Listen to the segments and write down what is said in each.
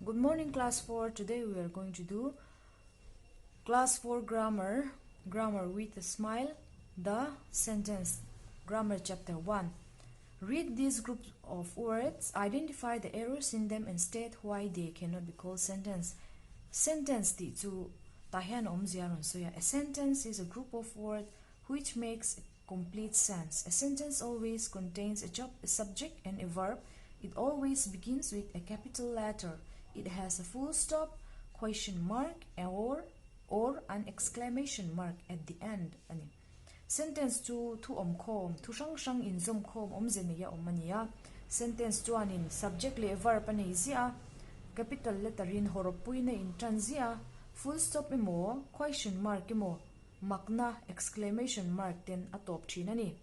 Good morning class 4 today we are going to do class 4 grammar grammar with a smile the sentence grammar chapter 1 read these groups of words identify the errors in them and state why they cannot be called sentence sentence tih chu tah hian awmzia a rawn sawi a a sentence is a group of words which makes complete sense. A sentence always contains a job, a subject and a verb. It always begins with a capital letter. It has a full stop, question mark or or an exclamation mark at the end a ni. Sentence chu thu awm khawm, thu hrang hrang inzawm khawm awmze nei a awm a ni a. Sentence chuanin subject leh verb a nei ziah a, capital letter in hawrawppuina in tan ziah a, full stop emaw, question mark emaw, Makna, exclamation mark, ten a tawp thin a ni.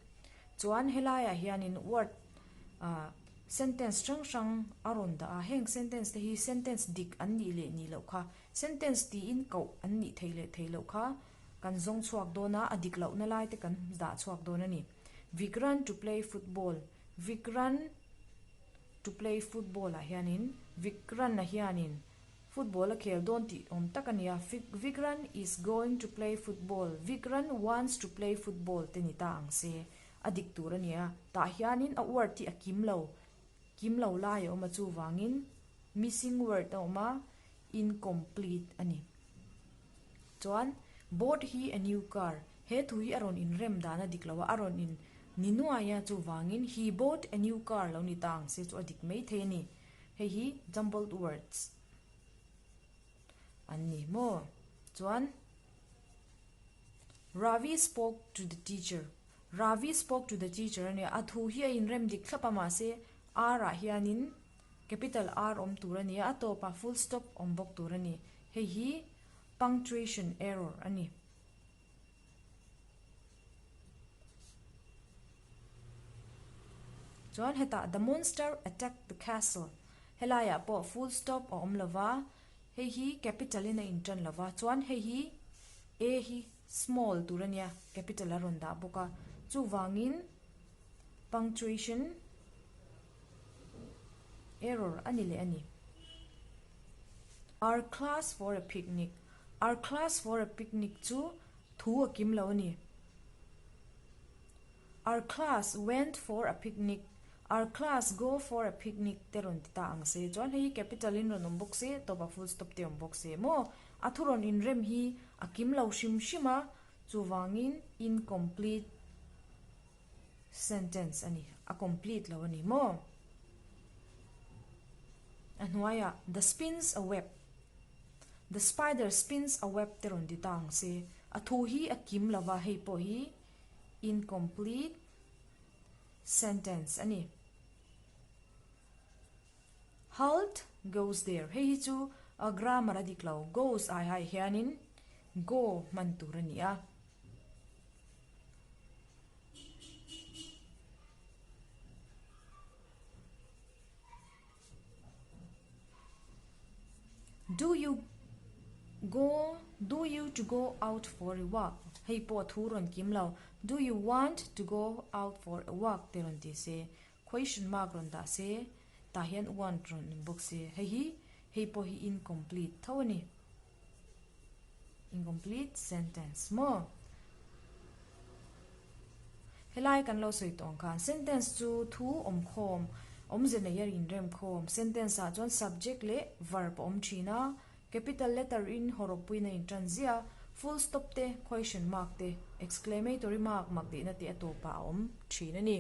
Chuan helaiah hianin word, ah, sentence hrang hrang a rawn dah a, heng sentence te hi sentence dik an nih leh nih loh kha, sentence tiin koh an nih theih leh theih loh kha kan zawng chhuak dawn a, a dik lohna lai te kan dah chhuak dawn a ni. Vikran to play football, Vikran to play football ah hianin Vikran-a hianin Football a khel dawn tih awm tak a nia, Vikran is going to play football, Vikran wants to play football te ni ta ang se, a dik tur a nia. Tah hianin a word hi a kim lo, kim lo lai a awm a chuvangin missing word a awm a, incomplete a ni. Chuan bought hi a new car, he thu hi a rawn inrem dan a dik lo a, a rawn in ni nuai a chuvangin he bought a new car lo ni ta ang se chu a dik maithei a ni. Hei hi jumbled words an ni maw? Chuan Ravi spoke to the teacher Ravi spoke to the teacher a nia, a thu hi a inrem dik thlap a mahse R ah hianin capital R awm tur a ni a, a tawpah full stop awm bawk tur a ni. Hei hi punctuation error a ni. Chuan hetah the monster attacked the castle helaiah pawh full stop a awm lova, hei hi capital in a intan lova, chuan hei hi a hi small tur a nia capital a rawn dah bawk a, chuvangin punctuation error a ni leh a ni. Our class for a picnic Our class for a picnic chu thu a kim lo a ni. Our class went for a picnic, Our class go for a picnic te rawn ti ta ang se. Chuan hei hi capital in rawn awm bawk se, tawpah full stop te awm bawk se maw? A thu rawn inrem hi a kim lo hrim hrim a, chuvangin incomplete sentence a ni, a complete lo a ni maw? A hnuaiah the spins a web. The spider spins a web te rawn ti ta ang se. A thu hi a kim lo va, hei pawh hi incomplete sentence a ni. Halt goes there, hei hi chu a grammar a dik lo, goes ai hai hianin go hman tur a ni a. Do you go Do you to go out for a walk? Hei pawh a thu rawn kim lo. Do you want to go out for a walk? te rawn ti se. Question mark rawn dah se. Tah hian want rawn awm bawk se. Hei hi hei pawh hi incomplete tho a ni. Incomplete sentence maw? Helai kan lo sawi tawh ang khan sentence chu thu awmkhawm, awmze nei a inremkhawm. Sentence ah chuan subject leh verb a awm thin a, capital letter in hawrawppuiin a intan ziah a, full stop te, question mark te, exclamatory mark mak tihna te a tawpah a awm thin a ni.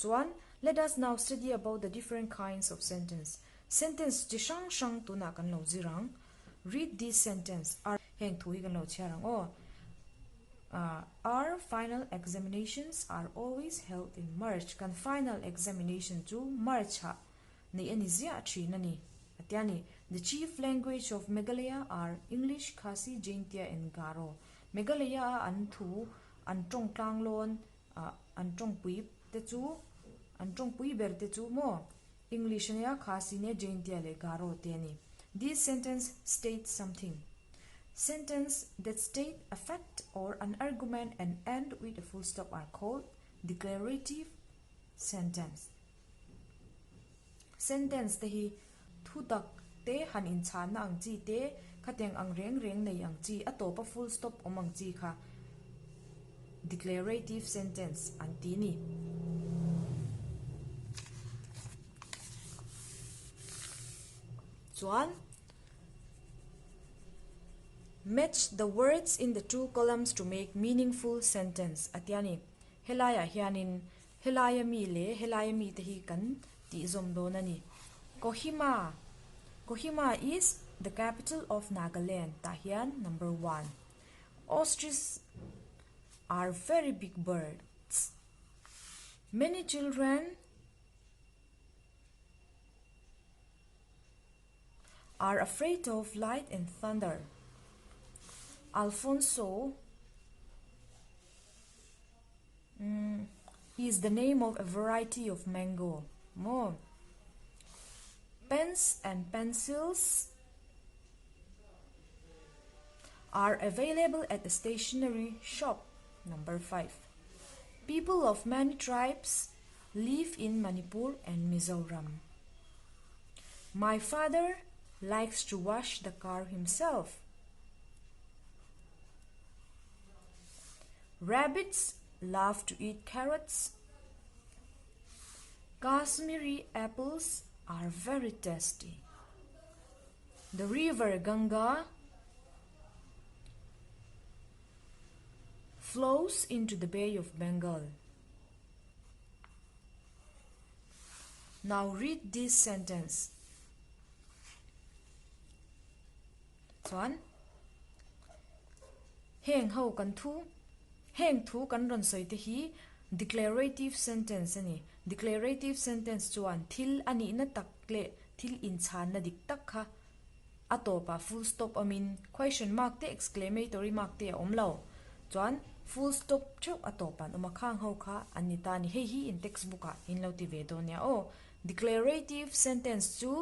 Chuan, let us now study about the different kinds of sentence. Sentence chi hrang hrang tunah kan lo zir ang. Read this sentence, Our Heng thu hi kan lo chhiar ang aw. Our final examinations are always held in March. Kan final examination chu March ah neih a ni ziah thin a ni. A tia ni. The chief language of Meghalaya are English, Khasi, Jaintia and Garo. Meghalaya a an thu, an tawng tlanglawn, an tawngpui te chu, an tawngpui ber te chu maw? English ania, Khasi nia, Jaintia leh Garo te a ni. This sentence states something. Sentence that state a fact or an argument and end with a full stop are called declarative sentence. Sentence te hi thu tak te han inchhanna ang chi te, khatiang ang reng reng nei ang chi, a tawpa full stop awm ang chi kha declarative sentence an ti ni. Chuan Match the words in the two columns to make meaningful sentence a tia ni. Helaiah hianin helaia mi leh helaia mite hi kan tihzawm dawn a ni. Kohima Kohima is the capital of Nagaland tah hian number one. Ostrich are very big birds. Many children are afraid of light and thunder. Alfonso mm, is the name of a variety of mango. More. Pens and pencils are available at the stationery shop. Number 5. People of many tribes live in Manipur and Mizoram. My father likes to wash the car himself. Rabbits love to eat carrots. Kashmiri apples are very tasty. The river Ganga flows into the Bay of Bengal. Now read this sentence. Chuan heng ho kan thu heng thu kan rawn sawi te hi declarative sentence a ni. Declarative sentence chuan thil a nihna tak leh thil inchhanna dik tak kha a tawpah full stop awmin question mark te exclamatory mark te a awm lo. Chuan full stop theuh a tawpah an awm a, khang ho kha an ni ta a ni. Hei hi in textbook ah in lo ti ve dawn nia aw. Declarative sentence chu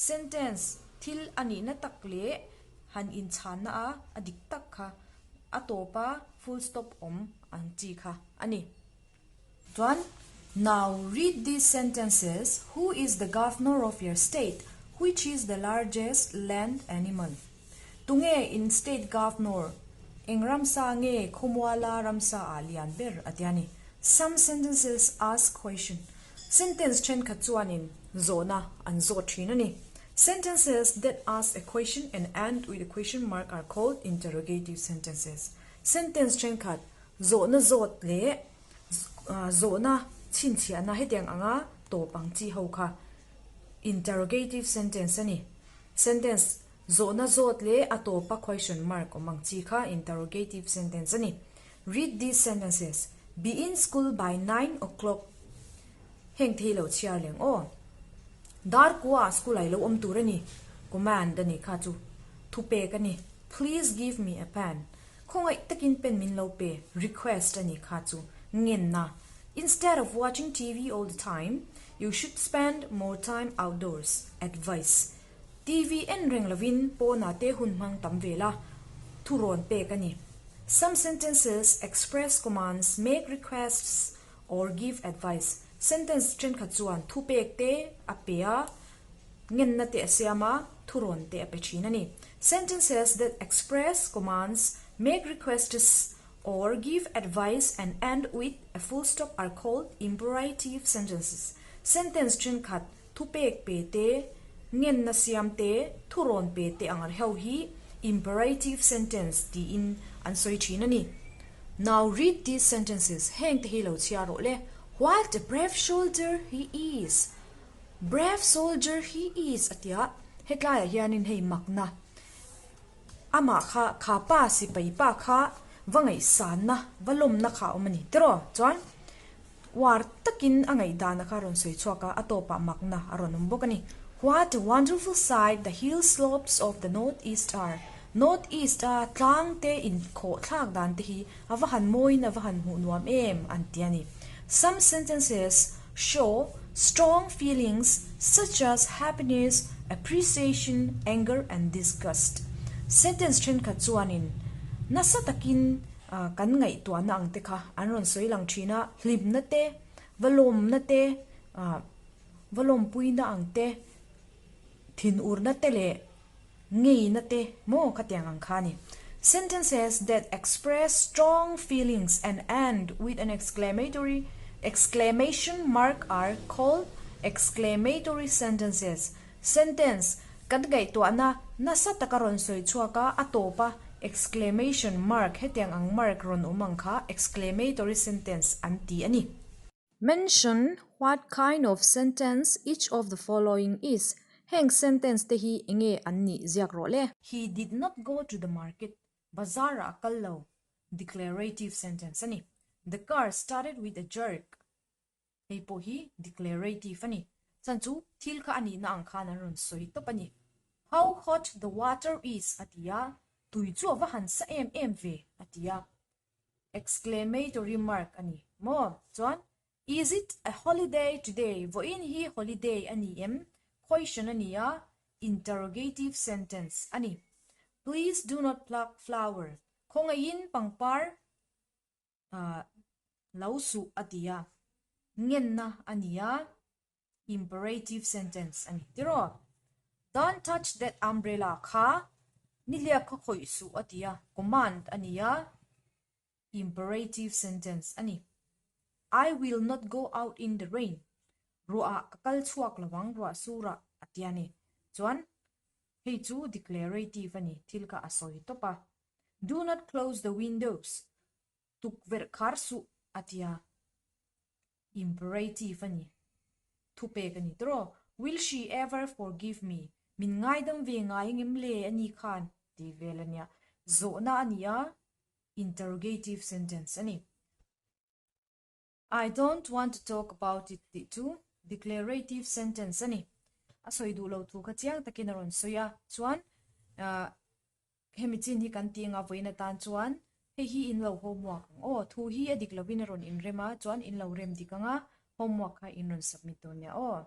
sentence thil a nihna tak leh han inchhanna a a dik tak kha a tawpa full stop awm ang chi kha a ni. Chuan, Now read these sentences, Who is the governor of your state? Which is the largest land animal? Tunge in state governor? Eng ramsa nge khawmuala ramsa ah lian ber a tia ni. Some sentences ask question. Sentence thenkhat chuanin zawhna an zawt thin a ni. Sentences that ask a question and end with a question mark are called interrogative sentences. Sentence thenkhat Zawhna zawt leh zawhna chhinchhiahna hetiang anga tawp ang chi ho kha interrogative sentence a ni. Sentence zawhna zawt leh a tawpa question mark awm ang chi kha interrogative sentence a ni. Read these sentences, Be in school by nine o'clock Heng thei lo chhiar leng aw. Dar kua school ah i lo awm tur a ni. Command a ni kha chu thupek a ni. Please give me a pen. Khawngaih takin pen min lo pe, request a ni kha chu ngenna. Instead of watching TV all the time, you should spend more time outdoors, advice. TV en reng lovin pawnah te hun hmang tam ve la, thu rawn pek a ni. Some sentences express commands, make requests or give advice. Sentence thenkhat chuan thu pek te a pe a, ngenna te a siam a, thurawn te a pe thin a ni. Sentences that express commands, make requests or give advice and end with a full stop are called imperative sentences. Sentence thenkhat thupek pe te, ngenna siam te, thurawn pe te ang reuh hi imperative sentence tiin an sawi thin a ni. Now read these sentences, heng te hi lo chhiar rawh le. What a brave soldier he is! Brave soldier he is a tia, hetlaiah hianin hei makna amah kha kha pa sipai pa kha va ngaihsanna va lawmna kha a awm a ni tiraw chuan uar takin a ngaihdana kha a rawn sawi chhuak a, a tawpah makna a rawn awm bawk a ni. What a wonderful sight the hill slopes of the north east are North east a tlang te inkhawh thlak dan te hi a va han mawiin a va han hmuh nuam em an ti a ni. Some sentences show strong feelings such as happiness, appreciation, anger and disgust. Sentence thenkhat chuanin nasa takin kan ngaihtuahna ang te kha an rawn sawi lang thin a, hlimna te, va lawmna te. Va lawmpuina ang te, thinurna te leh ngeina te maw khatiang ang kha a ni. Sentences that express strong feelings and end with an exclamatory exclamation mark are called exclamatory sentences. Sentence kan ngaihtuahna nasa taka rawn sawi chhuak a, a tawp a exclamation mark hetiang ang mark rawn awm ang kha exclamatory sentence an ti a ni. Mention what kind of sentence each of the following is. Heng sentence te hi enge an nih ziak rawh le. He did not go to the market. Bazar ah a kal lo. Declarative sentence a ni. The car started with a jerk. Hei pawh hi declarative a ni. Chan chu thil kha a nihna ang khan an rawn sawi tawp a ni. How hot the water is a ti a, tui chu a va han sa em em ve a ti a. Exclamatory mark a ni maw? Chuan Is it a holiday today? Vawiin hi holiday a ni em? Question a ni a, interrogative sentence a ni. Please do not pluck flower. Khawngaihin pangpar lo suh a ti a, ngenna a ni a, imperative sentence a ni tiraw? Don't touch that umbrella kha nihliak kha khawih suh a ti a, command a ni a, imperative sentence a ni. I will not go out in the rain, ruahah ka kal chhuak lo ang, ruah surah a ti a ni. Chuan hei chu declarative a ni, thil kha a sawi tawp a. Do not close the windows, tukverh khar suh a ti a. Imperative a ni. Thupek a ni tawh. Will she ever forgive me? Min ngaidam ve ngai engem le a ni khan? Tih vel a nia. Zawhna a ni a, interrogative sentence a ni. I don't want to talk about it tih chu declarative sentence a ni. A sawi duh lo thu kha chiang takin a rawn sawi a, chuan Hemi chin hi kan ti anga vawiin atan chuan hei hi in lo homework ang aw, thu hi a dik lovin a rawn inrem a, chuan in lo rem dik anga homework kha in rawn submit dawn nia aw.